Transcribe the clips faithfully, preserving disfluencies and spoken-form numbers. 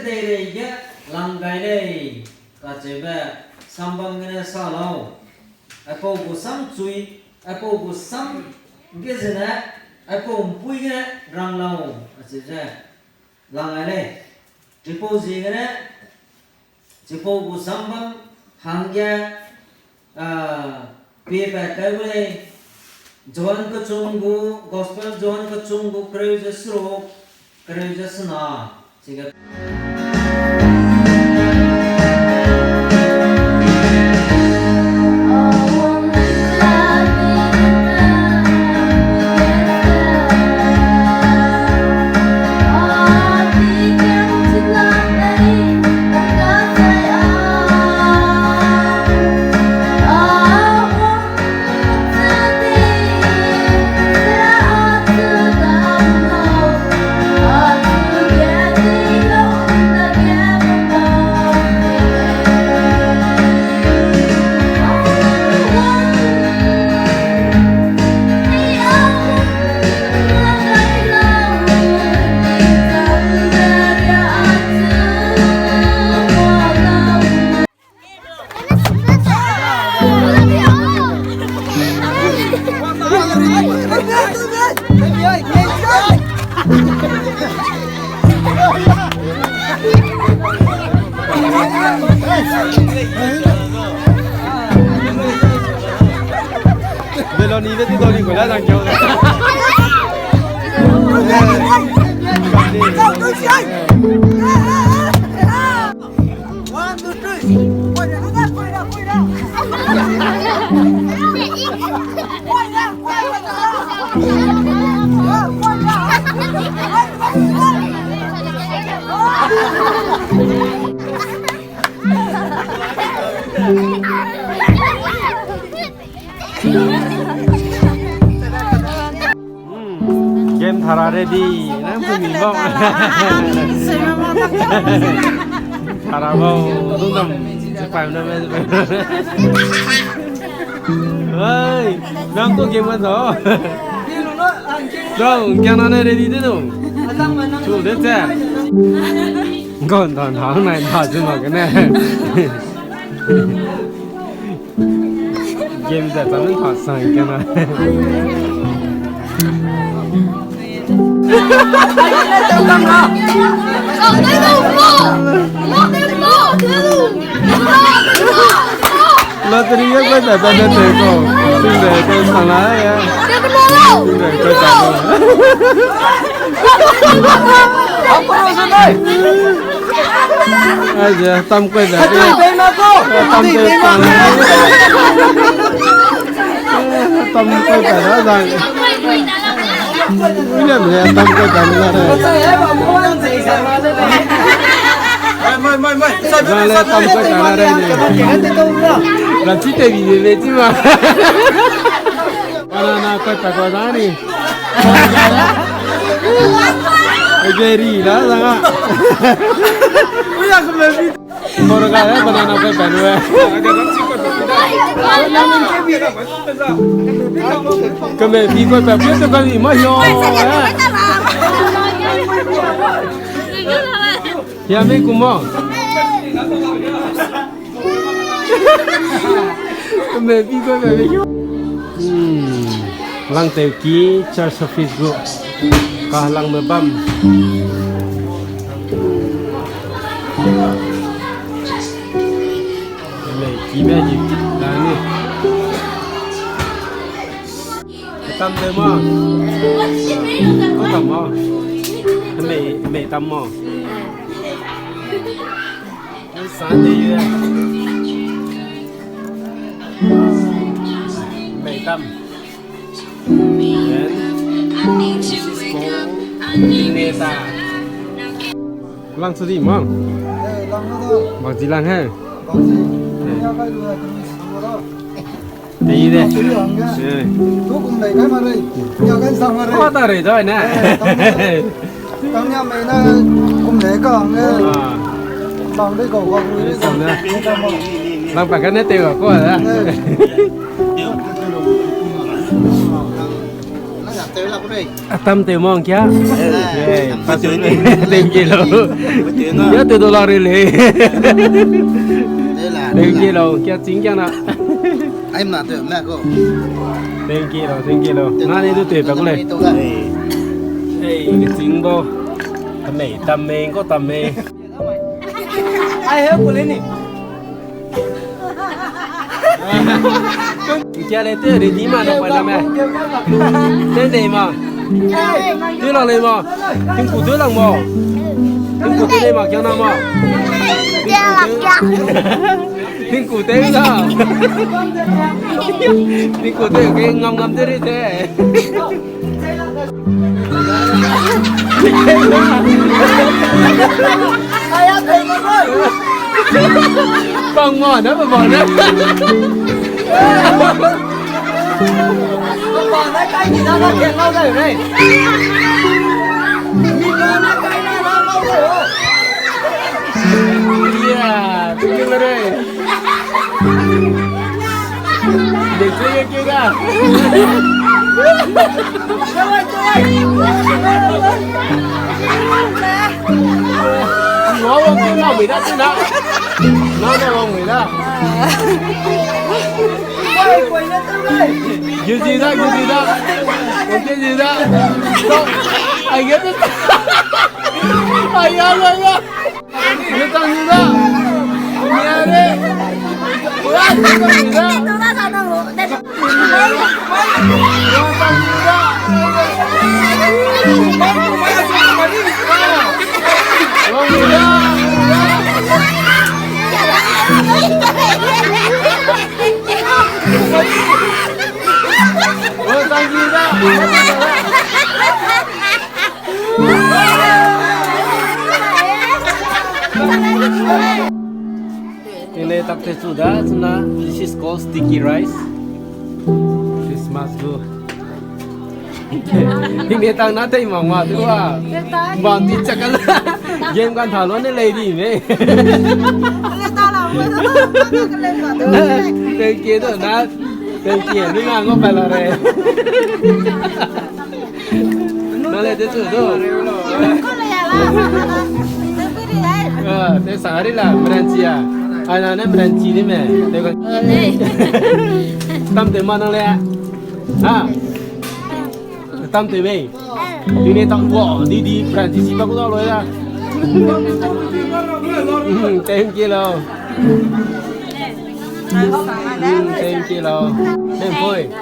Deirei ge lang gai lei, kacheube sambam gene sa lau. Aipau gu sam chui, aipau gu sam ge zene, aipau mpui gene rang lau, acheu ze lang gai lei. Chipau ziegene, chipau gu sambam hangge, ah, pie pat kai gu lei, John kechum gu, Gospel John kechum gu kereu ze seruk, kereu ze sena, chige. Beloni be ti doni ko la lang kyau. One, two, three. Hmm, game thara ready. Nang pumi bau. Thara bau, dung dam. Sepai na me. Hey, nang to game kan sa. Dong, kya na ne ready de dong. Chu de che. Ngon dan hang nai da chu ma kene. Game ze ta men ta sang kena. Lottery ya koi ta ta ne te ko. Sing de ko sana ya. Sing de koi ta ko. Ai je, tam koi da. Tam koi da. Tam koi da, da, da. William, ya tam koi da, da, da. Mai, mai, mai, mai. Da le tam koi da, da, da. Ra chi te bi de, de chi ma. Banana koi pa ko da ni. Ege ri la la. Uya ko me bi. Kora ga le banana koi pa nu e. Kame bi koi pa bi to kami ma yo. Ya me kumo. Kame bi koi pa bi. Hmm. Langteuki Church Office gu kahelangme bam. Lei ki be di da ni. Tam de ma. Ko tam ma. Mei, mei tam ma. Sa de ye. Mei tam. Then, this is called Pineta. Lang su di ma? Eh, lang na da. Bang ji lang he. Bang ji. Eh. Ya kai lu ya kai lu. Ei de. Bang ji lang ge. Eh. Tu kum lei kai ma lei. Ya kai sang ma lei. Ko ta rei dai na. Eh, tam na. Tang ya mei na kum le ka hang e. Ah. Bang dei kau, kau rui dei kau. Bang dei. Dei kau ma. Bang pa ka ne te ga ko da. Eh. Atam tew mang kia. Yay, pa su le. Thank you lo. Ya te dollar le. Thank you lo. Kia ching kia na. Ai ma te me ko. Thank you lo, thank you lo. Na ni du te pa ko le. Ei, ching bo. Tamei, tamei ko tamei. Ai he ko le ni. Kia le te ready ma na pa na me. Te nei ma. Te la le ma. Tingku te lang ma. Tingku te nei ma kia na ma. Tingku te la. Tingku te ke ngam ngam te re te. Bang ma na, bang ma na. Bang ma na, kai ni na, na, kai na, na, na, na, na. Iya, tingin na re. Dei se ye ke ga. Ngau wang ke ngau mei da se na. Na na wang mei da. Gildi da, gildi da. Wang ke gildi da. Ai ge. Ai ya, ai ya. Ye tang ni da. Ni a re. Ua, ye tang ni da. Ye tang ni da. Ye tang ni da. Tingne tak te chu da, chuna, this is called sticky rice. Christmas gu. Tingne tak na tei mama tu a. Bang ti chakal. Game kan thalo ne lei di me. Thank you do na. Thank you. Ni ngang ngau pa la re. Na le te chu do. Ah, te sa ri la, branch ya. Ai na ne branch ni me. Te ko. Tam te ma na le. Ha. Tam te me. Tingne tak wa, di di branch si ba ku da lo ya. Mm, thank you lo. Mm, thank you lo. Thank you.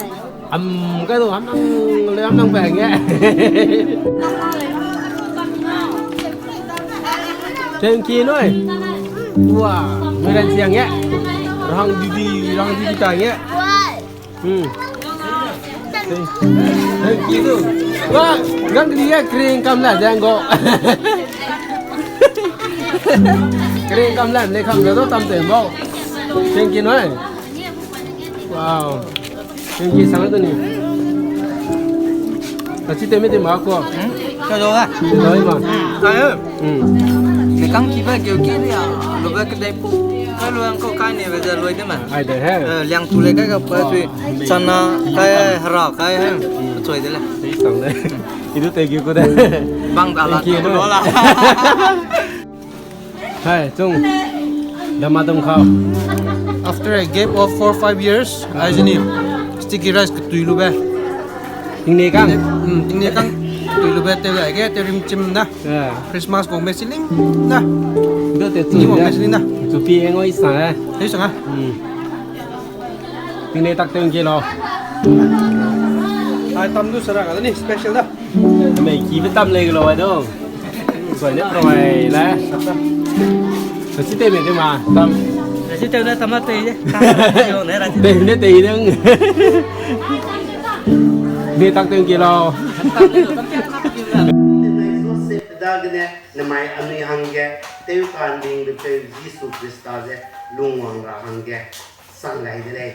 Am, kai du, am nang, le am nang bang ge. Thank you noi. Wa, meran siang ge. Rang didi, rang didi ta ge. Hmm. Thank you. Wa, gang didi ge kring kam la jang go. Kring kam la ne kam la do tam te mo. Thank you noi. Wow. Thank you, sang tu ni. Achi te me te ma ko. Hmm? Ka lo ga. Lo ma. Ka yo. Hmm. Ne kang ki ba kyo ki ya. Lo ba ke de. Ka lo ang ko kai ne ba da lo de ma. Ai de he. Eh, liang tu le ka ka pa tu. Chana kai hera kai he. Choi de le. Te sang de. Idu te ki ko de. Bang da la. Thank you, lo la. Hai, chung. Dama dong khau. After a gap of four, five years, ai zini sticky rice ketui lu be. Tingne kang. Hmm, tingne kang ketui lu be, te le ge, te rim chim na. Yeah. Christmas kong be siling na. Do te chu. Ni wang be siling na. Chu pi eng oi sa, eh. Oi sa nga. Hmm. Tingne tak teng ke lo. Ai tam du sara ga ni special da. Mei ki be tam le lo ai do. Soi ne provai la. Sasi te me te ma tam. Sasi te na tam te ye. Te ne te deng. Be tak teng ke lo. Dagene namai anui hangge teu kan ding be teu Jisu Krista ze lungwang ra hangge sang lai de lei.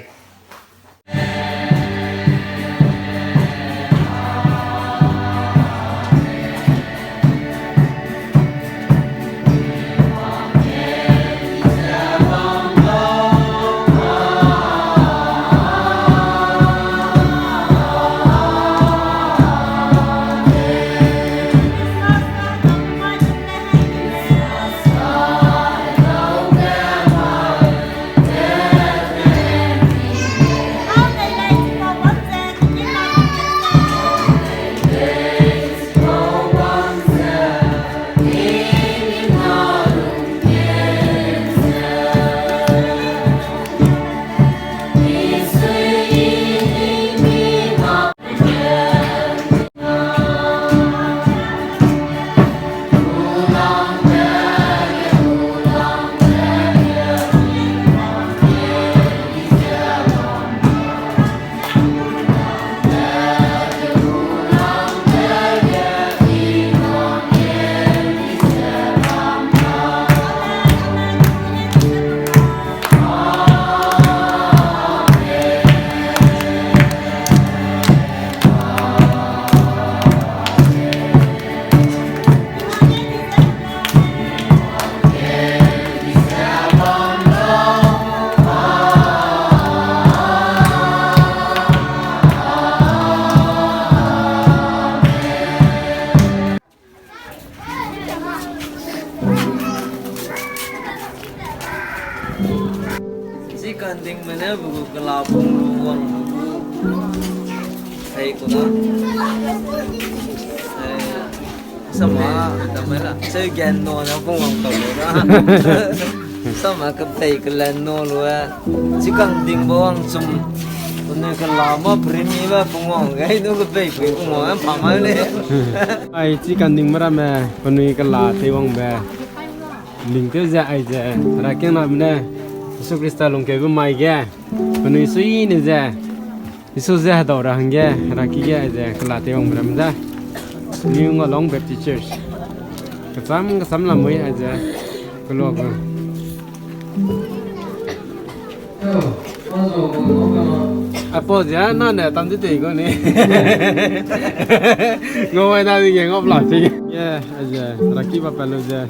Chi kandingme ne bu gu kela pung lu wang bu gu. Hei ku na. Eh, sama, dam mai la. Seu gen no na pung wang tau lu na. Sama kepei kelen no lu e. Chi kanding ba wang chum. Penui kela ma primi ba pung wang gai nu kepei pui pung wang pa mai le. Ai chi kandingme ramme penui kela tei wangbe. Ling tew ze aize, herakiangname ne, Jisu Khrista lungkeube mai ge, penui suine ze, Jisu ze hedau ra hangge, heraki ge aize, kela tei wangbe ram ze. New Ngolong Baptist Church. Kecham, kecham lamui aize, kelua gu. Aipau ze, na ne tam de tei gu ni. Ngau ai na ni ge ngau la tei. Ye, aize, heraki ba pa lu ze.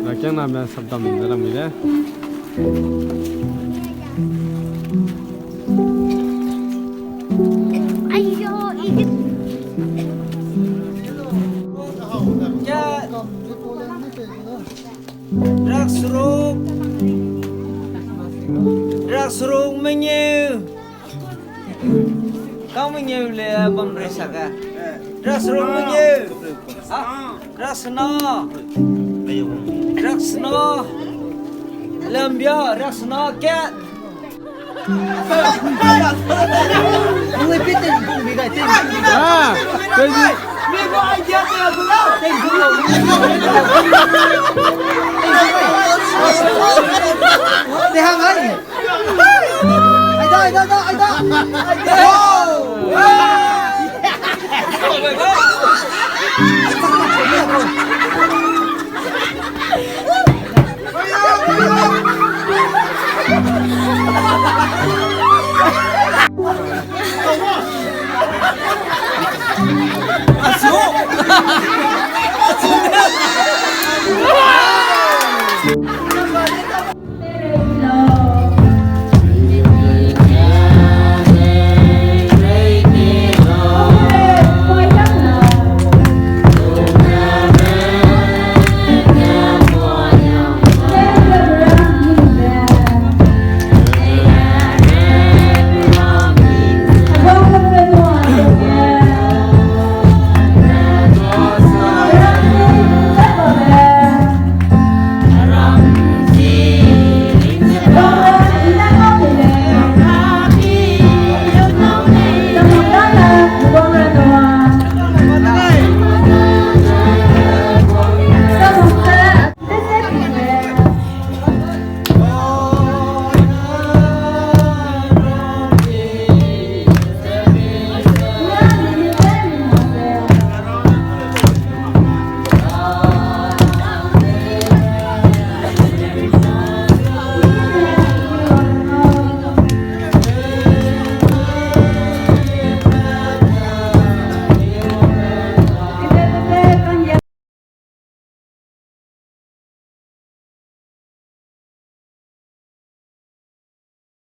Herakiangname sapdam de lamui de. Aiyo, igi. Rakseruk. Rakseruk mengeu. Kau mengeu le bam rei sak a. Rakseruk mengeu. Ah, raksena. Raksena. Lambia, raksena kat. Ah, baby. Ai da, ai da, ai da, ai da. Wow!